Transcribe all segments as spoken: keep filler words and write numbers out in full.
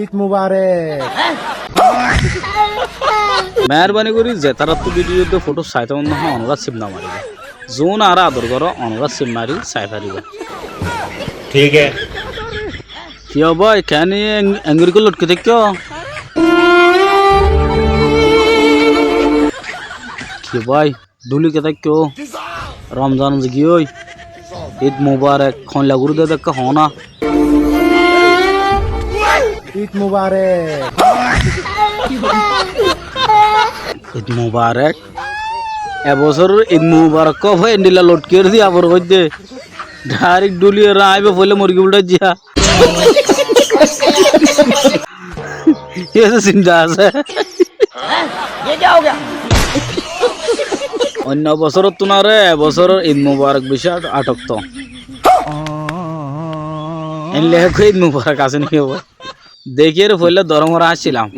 Id Mubarek. Meherbani gorí zetaráttu video de foto saitó mone hoó, onorá sip no maribá. Zuún añáre ador goró, onorá sip mari sai faribá. Thík hé. Kiyó bái, keén eng-, engori gorí lotki táikko? Kiyó bái, dhúli ké táikko? Romzan zigiyói. Id Mubarek, hoilla gorí de dekká hoó na. Id Mubarek. Id Mubarek. E bosór Id Mubarek hoó bái, endilla lotki gorí diya foribó de. Direct dhúli ore aññí bá foila mori giyí buli jiya. Yé to sinta asé. Oinno bosórottún aró e bosór Id Mubarek beci aṭ-, aṭokto. Endilla ekká Id Mubarek asé né kiyó bái? Dekíyore foila dorom ore háñsilam.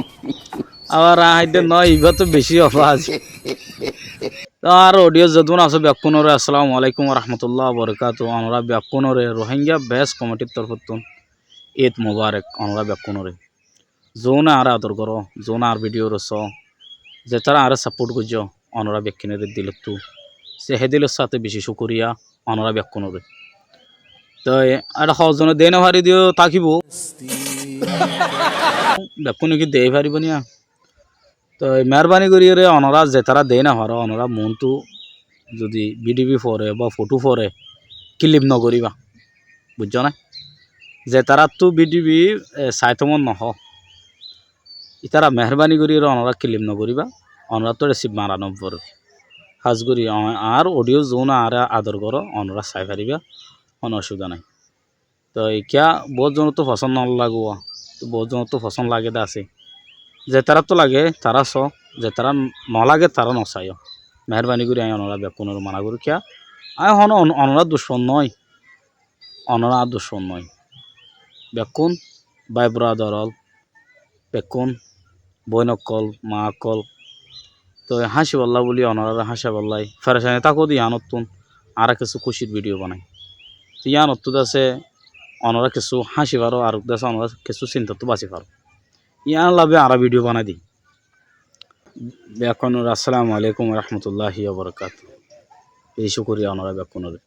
Abar aññí háñsite no, ibá to beci ofa asé. Tóu añár audience zedún asó bekkúnore assalamu alaikum wa rahmatullahi wa barakatuhu. Onorá bekkúnore Rohingya Best Comedy r torfóttun Id Mubarek onorá bekkúnore. Zuúne añáre ador goró, zuúne añár video re soó, zetará añáre support goijjó, onorá bekkúnore dilottú, sehé dilor sáte beci cúkuriya onorá bekkúnore. Toi eçé hoó zone dei no fari diyó tákibou. Bekkúne ki dei faribó niya? Toi meherbani goríyore onorá zetará dei no faró, onorá muúntu zodi video fore ba foto fore clip no goríba, buijjó né? Zetaráttu video, e, saitó mon no hoó, ítara meherbani goríyore onorá clip no goríba, onoráttu eçé sip mara no foré. Hás gorí a-, añár audio zuúne añáre ador goró, onorá sai faribá, honó ocubida nái. Toi kiyá boóut zonottú fosón no lage, boóut zonottú fosón lage de asé. Zetaráttu lage tará soó, zetará no lage tará no saiyó. Meherbani gorí aññí onorá bekkúnore mana gorí kiyá. Aññí honó on-, onorár ducmon noói, onorá añár ducmon noói. Bekkún bái buradar ól, bekkún bóin ókkol, maa ókkol. Toi háñcibálla buli onoráre háñcibálla ferecani táko de yíanottún añára kessú kúcir video banai. Toi yíanottú de asé onorá kessú háñci faró, ar de asé onorá kessú sintattú basi faró. Yíanolla buli añára video banai di. Bekkúnore assalamu alaikum wa rahmatullahi wa barakatuhu. Beci cúkuriya onorá bekkúnore.